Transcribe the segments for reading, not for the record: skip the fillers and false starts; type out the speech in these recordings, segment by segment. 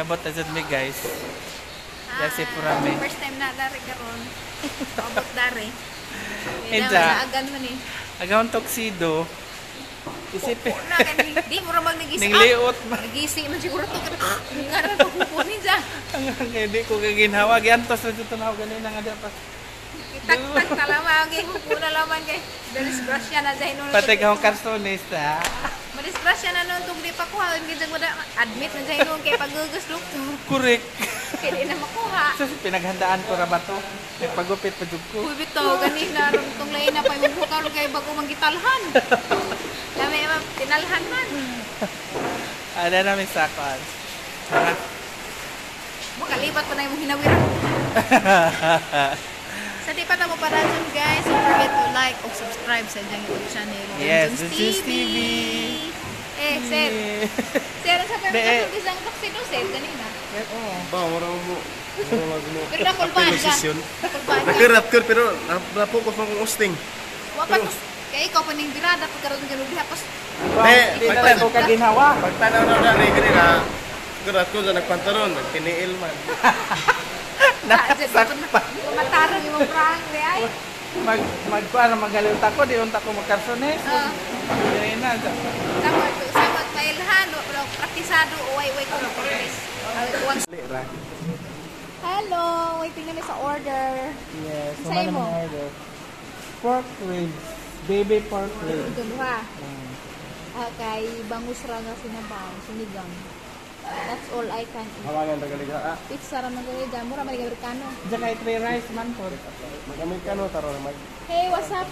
Niabot na jud mi, guys. Dasi purame. First time na dari karon. Abot dari. Inja. Agan man eh. Agahon tuxedo. Isipin. Na kani di mo ra mag nagisi. Ning liot ba? Nagisi man siguro to. Nga ra pagkukunin siya. Ang hindi ko kaginhawa. Giantos na dito na ako ganina nga dapat. Kitag-tag na lamang kay hukuna laman kay disgrasya na dahil nun. Pati ka akong karsonista. Madisgrasya na nun tug di pa kuha hindi jud mo admit na dahil nun kay pagugas doktor. Correct. Kay di na makuha. So, pinaghandaan ko ra ba to? Nagpagupit pa jud ko. Uy, bitaw, ganina, ron tong lain na pa yung buka, ron kayo bago manggitalhan. Lami, ma'am, tinalhan man. Ada namin sa kwan. Tara. Makalipat pa na yung hinawiran. Sa di pa na mo para dyan, guys, don't forget to like o subscribe sa inyong YouTube channel. Yes, Junjun's Junjun's TV. Eh, sir. Sir, sa De, eh. pwede isang tuxedo, sir, ganina. Oo. Ba, mura mo. Mura mo. Pero nakulbaan ka. Nakulbaan ka. Nagkarat ko pero na-focus mo kung usting. Wa pa to. Kaya ikaw pa ning birada, pagkaroon ka diha, pas De, Di na lang ko kaginhawa. Pagtanaw na na rin ganina, karat ko sa nagpantalon, nagtiniil man. Nasakpan. Matarong yung prank, di ay. Mag magkuan magaliw ta ko di unta ko magkarsones. Ah. Ganina. Samot, samot, pailhan, o praktisado, uway, uway ko na practice. Ra. Hello, waiting na mi sa order. Yes, Sa wala imo? namang order. Pork ribs. Baby pork ribs. Ito ha. Ah, kay bangus ra nga sinabaw, sinigang. That's all I can eat. Hawangan tagalig ha. Pizza ra man gani dyan, mura man gani Amerikano. Diyan kay three rice man po. Mag-Amerikano taro na mag. Hey, what's up?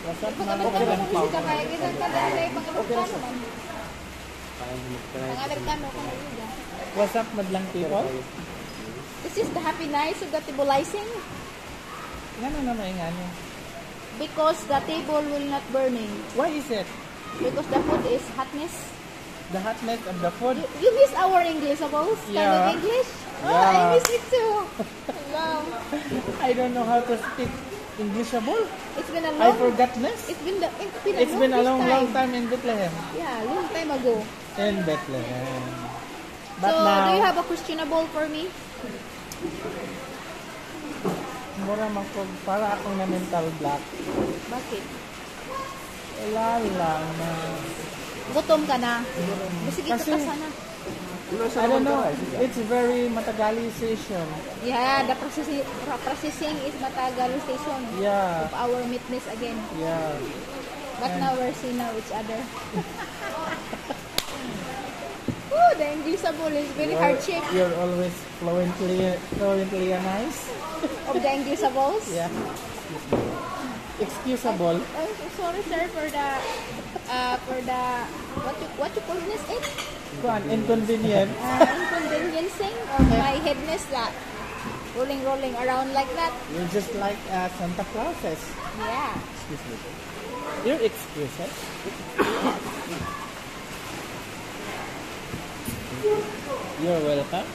What's up, Pag man? Amerikano mo bisita kay gisan ka dahil pag Amerikano man. Pag Amerikano ka na yun. What's up, madlang people? This is the happy night of the tableizing Ngano naman ingano? Because the table will not burning Why is it? Because the food is hotness. The hotness of the food? You miss our English, suppose? Kind of Yeah. English? Oh, I Yeah. miss it too. Love. I don't know how to speak Englishable. It's been a I long forgotness. It's been a It's been a long, long time. Time in Bethlehem. Yeah, long time ago. In Bethlehem. But So, now, do you have a questionable for me? Mura man ko, para akong na mental block. Bakit? Wala lang na. Gutom ka na. Sige, Kasi- ka sana. I don't know. It's very matagalization. Yeah, the processing is matagalization of our meetness again. But now we're seeing now each other. Oh, the Englishable is very hardship You're always fluently nice. Of the Englishables. Yeah. Excusable. I'm so sorry, sir, for the what you call this eh? Kuan, inconvenient. Inconveniencing or my headness that rolling rolling around like that. You're just like Santa Clauses. Yeah. Excuse me. You're excuses. You're welcome.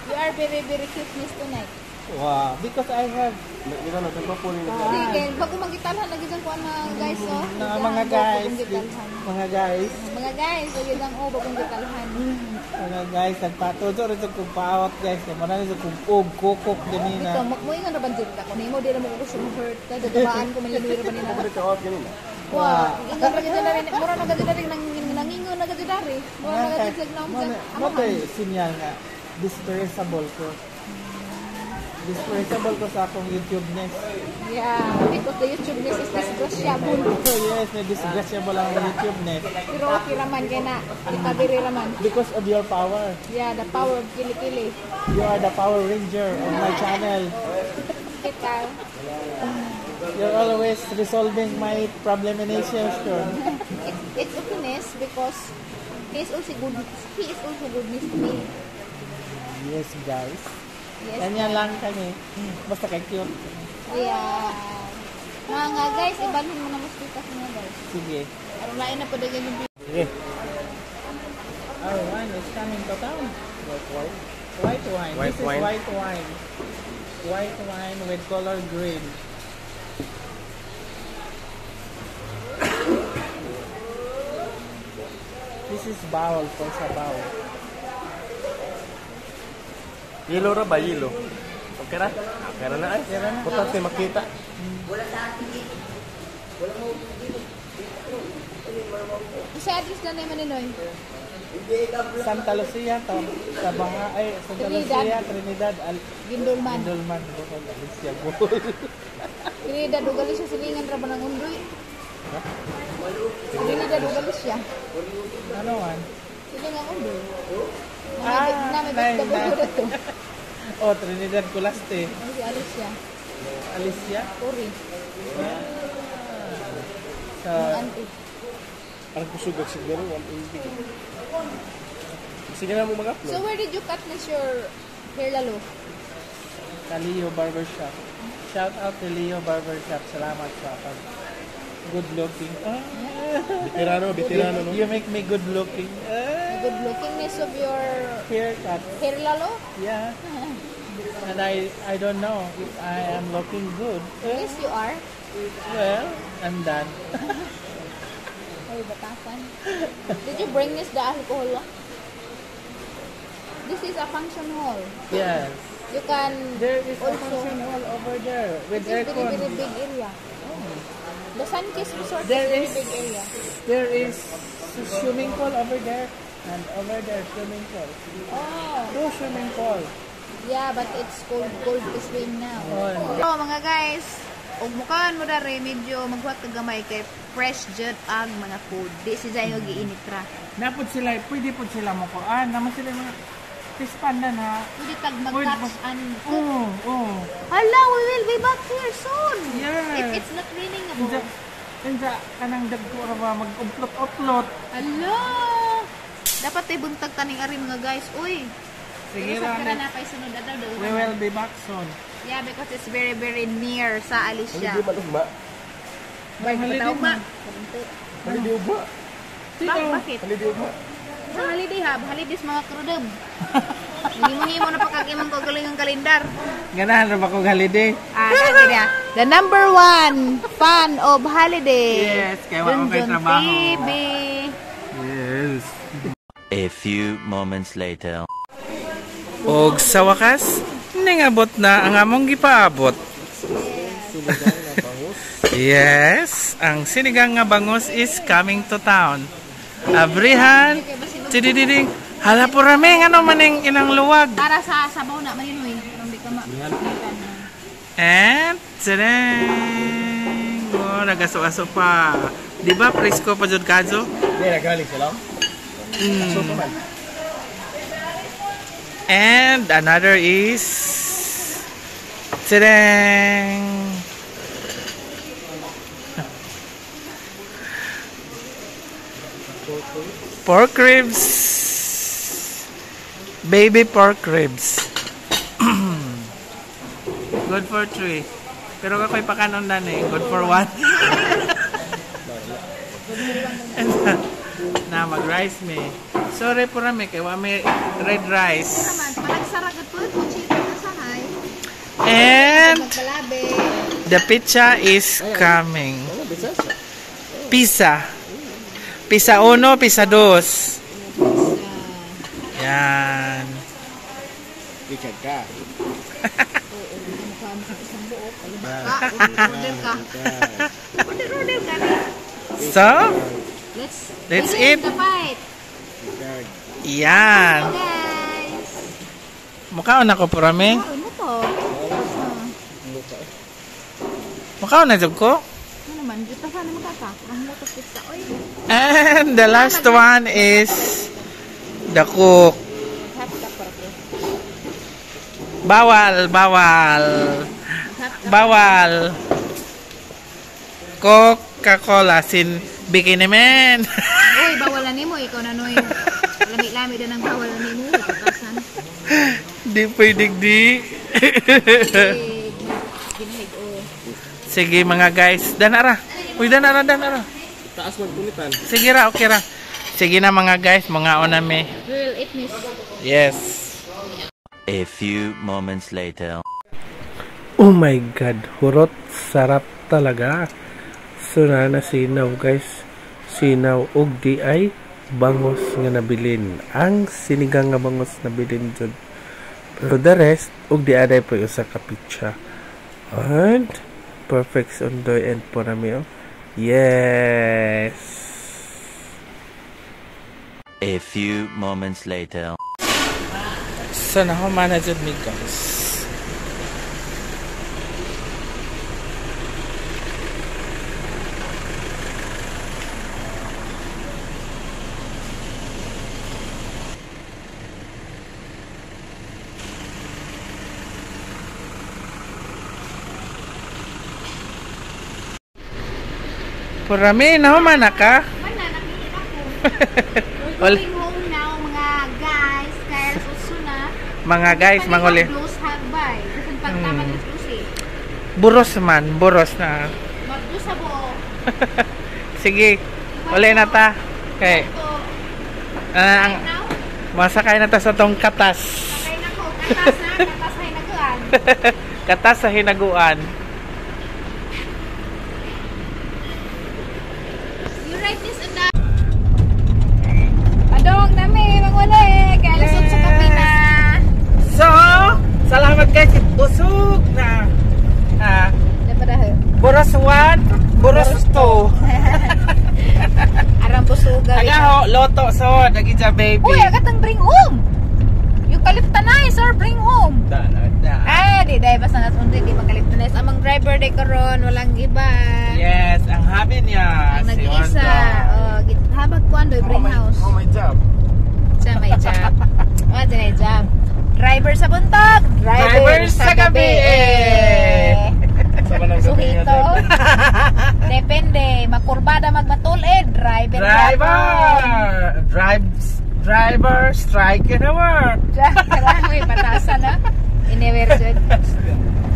You are very very cuteness tonight. Wow. Because I have Di ba nagpapunin na Sige, bago magitalhan lagi dyan ko na guys oh. Na mga guys, mga guys, Mga guys, lagi dyan oh bagong gitalhan. Mga guys, nagpatuto rin sa kong paawat, guys. Kaya mo na sa kong og kukok ganina. Ito, magmuingan ra ban jud ka nimo di ra mo ko hurt ka dadabaan ko manlinuy ra ba nila. Paborito ka ganina. Wa, ingon ra gyud na rin, mura na gyud na rin nang nangingon na gyud dari. Mura na gyud sa naom sa Mo to sinyal nga disperseable ko. Disperseable ko sa akong YouTube-ness. Yeah, because the YouTube-ness is disgraciable. Oh yes, na disgraciable ang YouTube-ness. Pero okay raman kay na, kita diri raman. Because of your power. Yeah, the power of kilikili. You are the Power Ranger of my channel. Kita. You're always resolving my problemination. It's okayness because he is also goodness to me. Yes, guys. Yes. Ganyan lang kami. Basta kay cute. Yeah. Mga guys, ibalhin mo na mas dito mga guys. Sige. Aron lain na po daghan yung Sige. Our wine is coming to town. White wine. White wine. White This wine. is white wine. White wine with color green. This is bawal for sabaw. Yelo ra ba yelo? Okay ra? Okay ra na ay. Putat kay makita. Isa address na naman ni Noy. Santa Lucia, Tabanga, ay, Santa Lucia, Trinidad, Gindulman. Gindulman, Bohol, Alicia, Bohol. Trinidad ug Galicia silingan ra ba ng undoy? Trinidad ug Galicia. Ano man? Silingan undoy. Ah, Na may vegetable dito. Oh, Trinidad Culaste. Ano si Alicia? Alicia? Uri. Sa Auntie. Parang kusog og siguro 180. Sige na mo mag-upload. So where did you cut this your hair lalo? Sa Leo Barbershop. Shout out to Leo Barbershop. Salamat sa pag good looking. Ah. Veterano, veterano no. You make me good looking. The good lookingness of your Haircut. Hair lalo? Yeah. And I don't know if I am looking good. Yes, you are. Well, I'm done. Ay, batasan. Did you bring this the alcohol? This is a function hall. Yes. You can There is a also function hall over there with This is very, aircon. very big area. The Sunkist Resort There is is very big area. There is swimming pool over there and over there swimming pool. Oh. Two swimming pool. Yeah, but it's cold, cold to swim now. Oh, Oh, mga guys, ug mukaan mo dare medyo maghuwat ka gamay kay fresh jud ang mga food. Di si Zayo giinit ra. Napod sila, pwede pod sila mo kuan. Naman sila mga pispan na na. Pwede tag mag-touch and cook. Oo, oo. Hala, we will be back here soon. Yeah. If it's not raining Inja, abo. inja, kanang dagko ra ba mag-uplot-uplot. Hala. Dapat ay buntag taning ari mga guys. Uy. Sige Pero sa ra, kira na kay sunod adlaw daw. we will be back soon. Yeah, because it's very very near sa Alicia. Holiday man ugma. Holiday Bataw man. Holiday ugma. Bakit? Holiday ugma. Sa holiday hub, holidays mga krudub. Himo-himo na pagkagimong kagaling ang kalendar. Ganahan ra ba kog holiday? Ah, dati niya. The number one fan of holiday. Yes, kaya wala ko kay Junjun trabaho. TV. Yes. A few moments later. Og sa wakas, ningabot na ang among gipaabot. Yes, ang sinigang nga bangus is coming to town. Abrihan, tidididing, hala po rami, ano maning inang luwag. Para sa sabaw na maninoy, aron di ka ma. And, tadang! Oh, nagaso-aso pa. Di ba, presko pa jud kazo? Di nagaling sila. So pa man. And another is, tadang! Pork ribs. Baby pork ribs. Good for 3. Pero kako'y pakanon na eh. Good for 1. Na mag-rice me. Sorry po rami kay wa may red rice. Naman, palagsara gud po, kuchita na sa hay. And Magkalabi. the pizza is coming. Pizza. Pizza 1, pizza 2. Yan. Richard ka. Oo, mukha mo sa isang buok. Ka, order ka. Order, order ka. So, Let's Let's begin eat. the fight. Richard. Yan. Guys. Mukhaon ako po rami. Ano to? Mukhaon na jud ko. Ano naman, dito sana makaka. Ang mo to pizza. Oy, And the last one is the cook. Half cup para ko. Bawal, bawal. Half cup. Bawal. Coca-Cola sin bikini man. Uy, bawal na nimo ikaw na noy. Lami-lami din ang bawal na nimo. Patasan. Di pwede di. Eh, ginahig o. Sige mga guys, danara. Uy, danara, danara. Taas magpunitan. Sige ra, okay ra. Sige na mga guys, mga una me. We will eat this. Yes. A few moments later. Oh my God, hurot, sarap talaga. So na sinaw guys, sinaw og di ay bangos nga nabilin. Ang sinigang nga bangos nabilin jud. Pero the rest, ug di aday po usa ka pitsa. And perfect Ondoy and Porami. Oh. Yes. A few moments later. So nahuman na jud mi guys. Purami, nahuman na ka? Wala, nakikita ko. We're going home now, mga guys. Kaya uso na. Mga guys, manguli. Close hagbay. Kasi pagtama ng close eh. Buros man, buros na. Magdo sa buo. Sige, uli na ta. Okay. Ang masakay na ta sa tong katas. Sakay na ko. Katas na, katas sa hinaguan. Katas sa hinaguan. You write this on the... Padong nami, manguli. Kaya lasot sa kape na. So, salamat guys. Busog na. Boros 1, Boros 2. Arang busuga. Agaho, loto so, nagija baby. Uy, agatang bring home. Eucalyptanize or bring home. Ay, di dahil basta nasundi, di makaliptanize. Amang driver day karon, walang iba. Yes, ang habi niya. Ang nag-iisa. Oh, habag ko andoy bring house. Oh, my job. Sa may job. Oh, may job. Driver sa buntag, driver sa gabi. Suhito. Depende, makurbada magmatul eh, driver. Driver. Driver strike in a work. Driver, patasan na. Anywhere jud.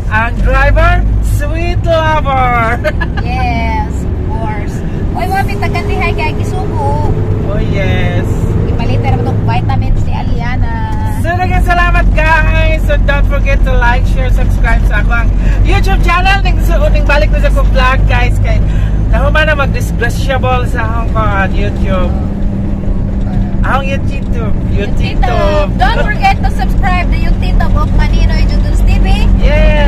Ang driver, sweet lover. Yes, of course. Oy, mga pitagan dihay kay gisugo. Oh yes. Ipalitan na itong vitamins ni Aliana. So again, salamat guys. So don't forget to like, share, subscribe sa akong YouTube channel. Ning balik ko sa akong vlog guys kay nahuman na mag-disgracable sa akong kuan YouTube. Akong YouTube. YouTube. Don't forget to subscribe the YouTube of Maninoy Jutuns TV. Yes.